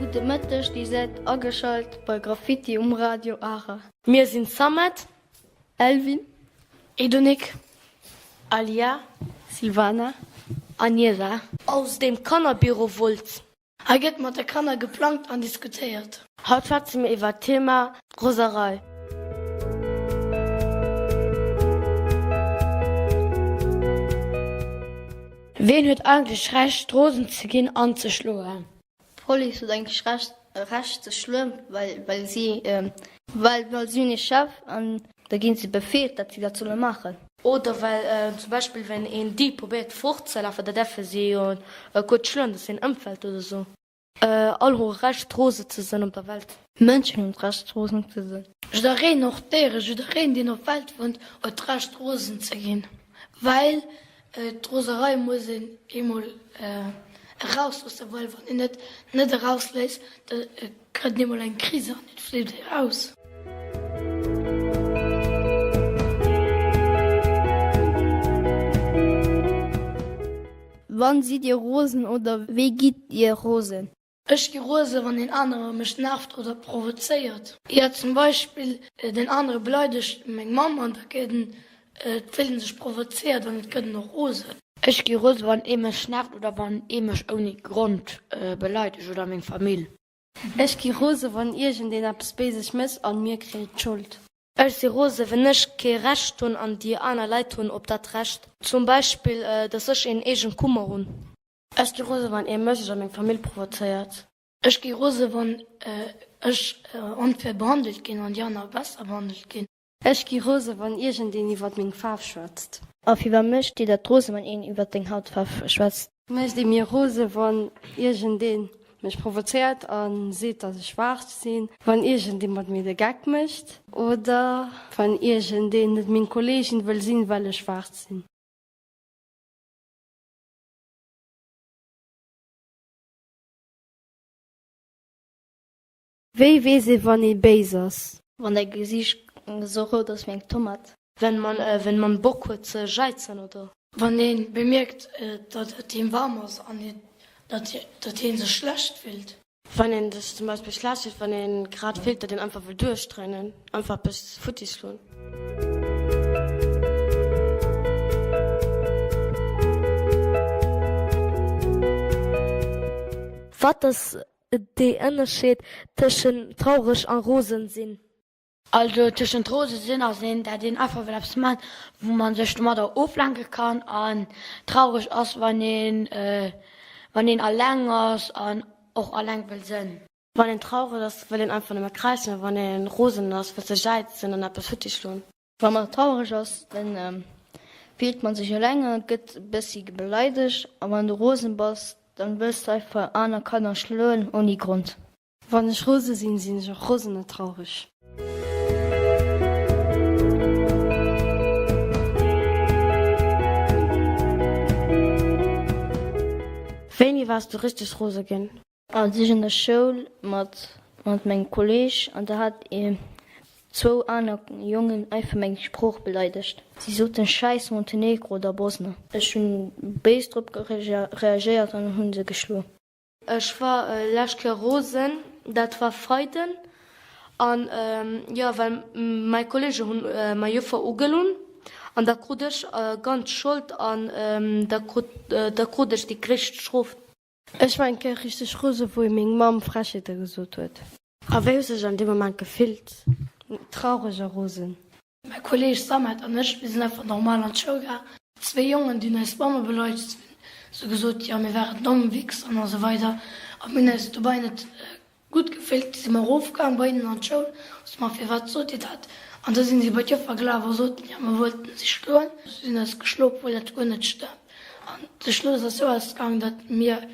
Gudde Mëtteg, Dir säit ageschalt bei Graffiti um Radio Ara. Mir sinn Samet, Elvin, Edonik, Alia, Silvana, Aniela. Aus dem Kannerbüro Wolz. Hei gëtt mat de Kanner geplangt an diskutéiert. Haut schwätze mir iwwer d'Thema Roserei. Ween huet eigentlech Recht rosen ze ginn an ze schloen? D'Police huet eigentlech Recht Recht ze schloen, well well si well well si hunn ee Chef an da ginn se befeelt, datt si dat solle maachen. Oder well zum Beispill wenn een déi probéiert fortzelafen, da däerfe si jo guer schloen, dass een ëmfält oder sou. All hu Recht rose ze sënn op der Welt. Mënschen hunn d'Recht rosen ze sënn. Jiddereen, och d'Déieren, jiddereen deen op d'Welt wunnt, huet d'Recht rosen ze ginn, well d'Roserei muss een eemol erausloossen, well wann een et net erausléisst, da kritt een eemol eng Kris an et flitt eraus. Wann sidd Dir rosen oder wéi gitt Dir rosen? Ech gi rose wann een anere mech nervt oder provozéiert. Jo zum Beispill deen anere beleidegt meng Mamm an da gëtt en, et fillt en sech provozéiert an et gëtt en och rosen. Ech gi rose wann ee mech nervt oder wann ee mech ouni Grond beleidegt oder meng Famill. Ech gi rose wann iergendeen eppes Béises mécht an mir kréien d'Schold. Ech si rose wenn ech kee Recht hunn an déi aner Leit hunn op dat Recht. Zum Beispill dass ech een eegen Kummer hunn. Ech gi rose wann ee mech oder meng Famill provozéiert. Ech gi rose wann ech onfair behandelt ginn an déi aner besser behandelt ginn. Ech gi rose wann iergendeen iwwert meng Faarf schwätzt. A firwat mécht dir dat rose wann een iwwert deng Hautfaarf schwätzt? Mécht ee mir rose wann iergendeen mech provozéiert a seet dass ech schwaarz sinn, wann iergendee mat mir de Geck mécht oder wann iergendeen net meng Kolleegin wëll sinn well ech schwaarz sinn. Wéi weess ee wann ee béis ass? Wann däi Gesiicht esou rout ass wéi eng Tomat. Wenn man wenn man Bock huet ze jäizen oder? Wann ee bemierkt datt et him waarm ass an datt hie sech schlecht fillt. Wann een sech zum Beispill schlecht fillt, wann een grad fillt, datt een einfach wëll duerchdréinen, einfach eppes futti schloen. Wat ass de Ënnerscheed tëschent traureg a rosen sinn? Also tëschent rose sinn ass een, dat een einfach wëll eppes man, wou man sech domadder oflenke kann an traureg ass wann een wann een alleng ass an och alleng wëll sënn. Wann een traureg ass, wëll een einfach nëmme kräischen a wann een rosen ass, wëlls de jäizen an eppes futti schloen. Wa man traureg ass, dann fillt man sech eleng an gëtt e bëssi beleidegt a wann du rosen bass, dann wëlls du einfach aner Kanner schloen ouni Grond. Wann ech rose sinn, sinn ech och rosen a traureg. Wéini waars du richteg rose ginn? Als ech an der Schoul mat mat mengem Kolleg an da hat een zwou aner Jongen einfach meng Sprooch beleidegt. Si soten Schäiss Montenegro oder Bosna. Ech hunn béis drop reagéiert an hunn se geschloen. Ech war lescht Kéier rosen, dat war Freiden an jo well mei Kollege hunn mei Joffer ugelunn an da krut ech ganz Schold an da krut da krut ech déi gréisst Strof. Ech war eng Kéier richteg rose wou ee meng Mamm Frechheete gesot huet. A wéi hues de dech an deem Moment gefillt? Traureg a rosen. Mäi Kolleeg Samet an ech, mir sinn einfach normal an d'Schoul gaang. Zwéi Jongen, déi hunn eis Mamme beleidegt, hunn sou gesot, jo mir waren domm Wichser an esou weider. A mir hunn eis dobäi net gutt gefillt. Si mer erofgaang bei hinnen an d'Schoul, sot mer, firwat sot dir dat? An da sinn si bei d'Joffer gelaf a soten, jo mir wollten si schloen. Si hunn eis geschloen, obwuel dat guer net stëmmt. An de Schluss ass sou ausgaang, datt mir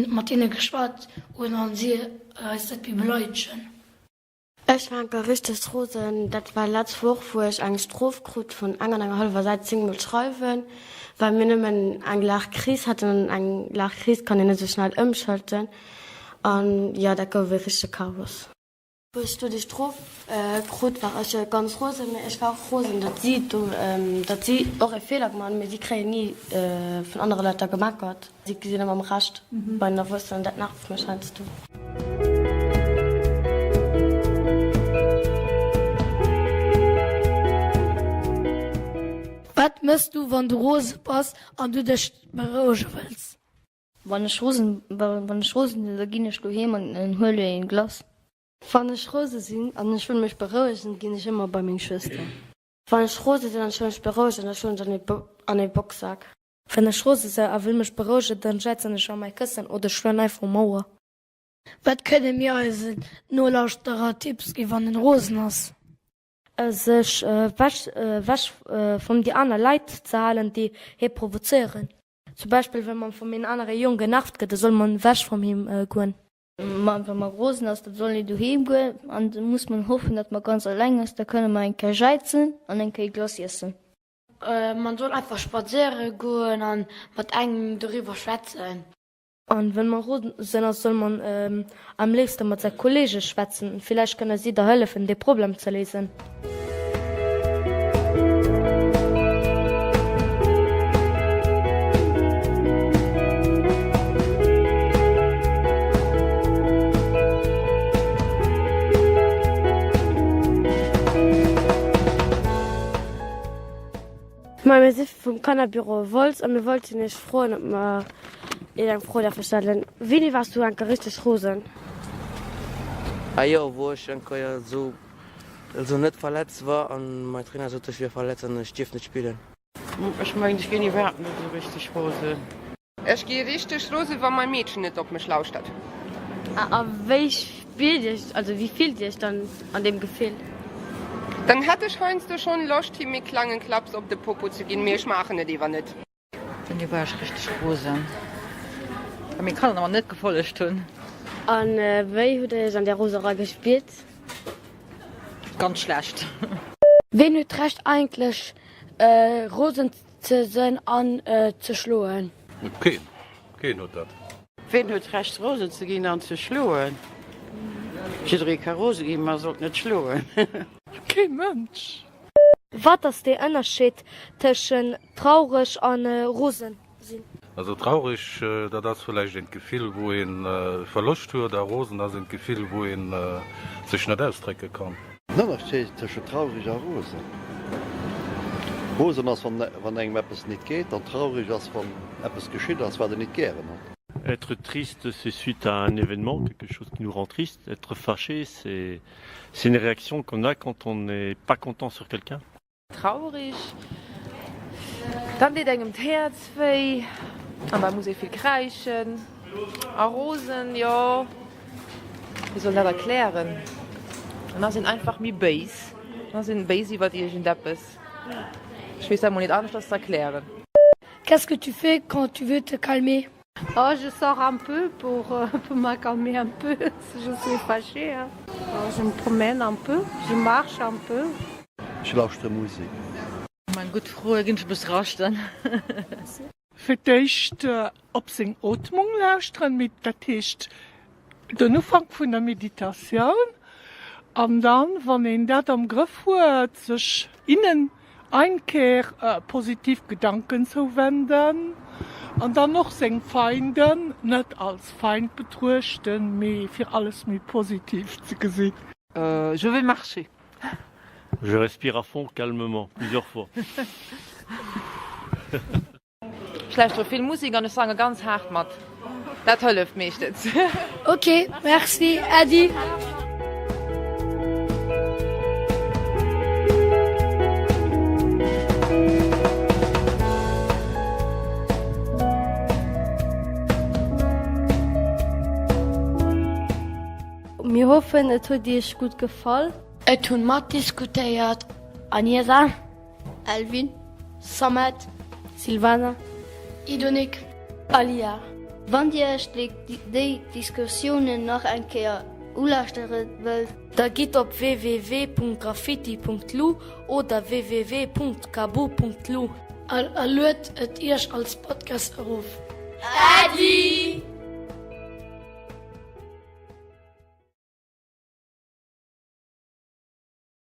mat hinne geschwat hunn a si eis net méi beleidegen. Ech war enker richteg rosen, dat war letz Woch, wou ech eng Strof krut vun eng an enger hallwer Säit 10 mol schreiwen, well mir nëmmen eng Laachkris haten an eng Laachkris kann een net esou schnell ëmschalten an jo, dat gouf e richtege Chaos. Wou ech do déi Strof krut, war ech ganz rosen, mee ech war och rosen, datt si do, datt si och e Feeler gemaach hunn, mee si kréien ni vun anere Leit da gemeckert. Si sinn ëmmer am Recht bei den Erwuessenen, dat nervt mech heiansdo. Wat mëss du wann du rose bass an du dech berouege wëlls? Wann ech rosen wann ech rosen sinn, da ginn ech doheem an huele een Glace. Wann ech rose sinn an ech wëll mech berouegen, ginn ech ëmmer bei meng Schwëster. Wann ech rose sinn an ech wëll mech berouegen, da schloen ech an ee Boxsack. Wann ech rose se a wëll mech berouegen, dann jäizen ech a mäi Këssen oder schloen einfach um Mauer. Wat kënne mir eisen Nolauschterer Tipps gi wann en rosen ass? Sech ewech vun déi aner Leit ze halen, déi hie provozéieren. Zum Beispill wann man vum een anere Jong genervt gëtt, da soll man ewech vum him goen. Ma wa mer rosen ass, da soll een doheem goen an da muss man hoffen, datt mer ganz eleng ass, da kënne mer eng Kéier jäizen an eng Kéier Glace iessen. Man soll einfach spadséiere goen an mat engem doriwwer schwätzen. An wann man rosen ass, soll man am léifsten mat säi Kollege schwätzen, villäicht kënne si der hëllefen dee Problem ze léisen. Moien, mir si vum Kannerbüro Wolz a mir wollten iech froen, ob mer iech eng Fro däerfe stellen. Wéini waars du eng Kéier richteg rosen? Ah jo, wou ech eng Kéier esou also net verletzt war an mein Trainer sot ech wier verletzt an ech dierf net spillen. Ech mengen ech ginn iwwerhaapt net esou richteg rosen. Ech gi richteg rose wa mei Meedchen net op mech lauschtert. A wéi spiert Dir Iech, also wéi fillt Dir Iech dann an deem Gefill? Dann hätt ech heiansdo schon Loscht him ee klengen Klaps op de Popo ze ginn, mee ech maachen et ewer net. Wéini war ech richteg rosen? Well meng Kanner mer net gefollegt hunn. A wéi hutt Dir Iech an där Roserei gespiert? Ganz schlecht. Ween huet d'Recht eigentlech rosen ze sënn an ze schloen? Keen. Keen huet dat. Ween huet d'Recht rosen ze ginn an ze schloen? Jidderee ka rose ginn, ma sollt net schloen. Kee Mënsch. Wat ass dee Ënnerscheed tëschen traureg an rosen sinn? Also traureg, dat ass vläicht eent Gefill wou een Verloscht huet, a rosen ass eent Gefill wou een sech net ausdrécke kann. Den Ënnerscheed tëschent traureg a rosen, Rosen ass wann engem eppes nit geet, an traureg ass wann eppes geschitt ass wat een nit gären huet. Être triste, c'est suite à un événement, quelque chose qui nous rend triste. Être fâché, c'est une réaction qu'on a quand on n'est pas content sur quelqu'un. Traurig, dann deet engem d'Häerz wéi an da muss ee vill kräischen. A rosen, jo, wéi soll een dat erklären, dann ass een einfach méi béis, dann ass een béis iwwert iergendeppes. Ech weess dat mol net aneschters ze erklären. Qu'est-ce que tu fais quand tu veux te calmer? Oh je sors un peu pour pour me calmer un peu si je suis fâchée hein. Oh je me promène un peu, je marche un peu. Ech lauschtere Musek. Eng gutt Fro, ginn ech e bësse raschten. Fir d'éischt op seng Ootmung lauschteren, mee dat heescht den Ufank vun der Meditatioun, an dann, wann een dat am Grëff huet, sech innen Einkehr, positiv Gedanken zouwenden an dann och seng Feinden net als Feind betruechten, mee fir alles méi positiv ze gesinn. Je vais marcher. Je respire à fond calmement plusieurs fois. Ech lauschtere vill Musek an ech sange ganz haart mat. Dat hëlleft meeschtens. Ok, merci, Äddi. Mir hoffen et huet iech gutt gefall. Et hunn matdiskutéiert, Agnesa. Alvin, Samet, Silvana, Idonik, Alia. Wann Dir Iech déi Diskussiounen nach eng Kéier ulauschtere wëllt, da gitt op www.graffiti.lu oder www.kabou.lu. A luet et Iech als Podcast erof. Äddi!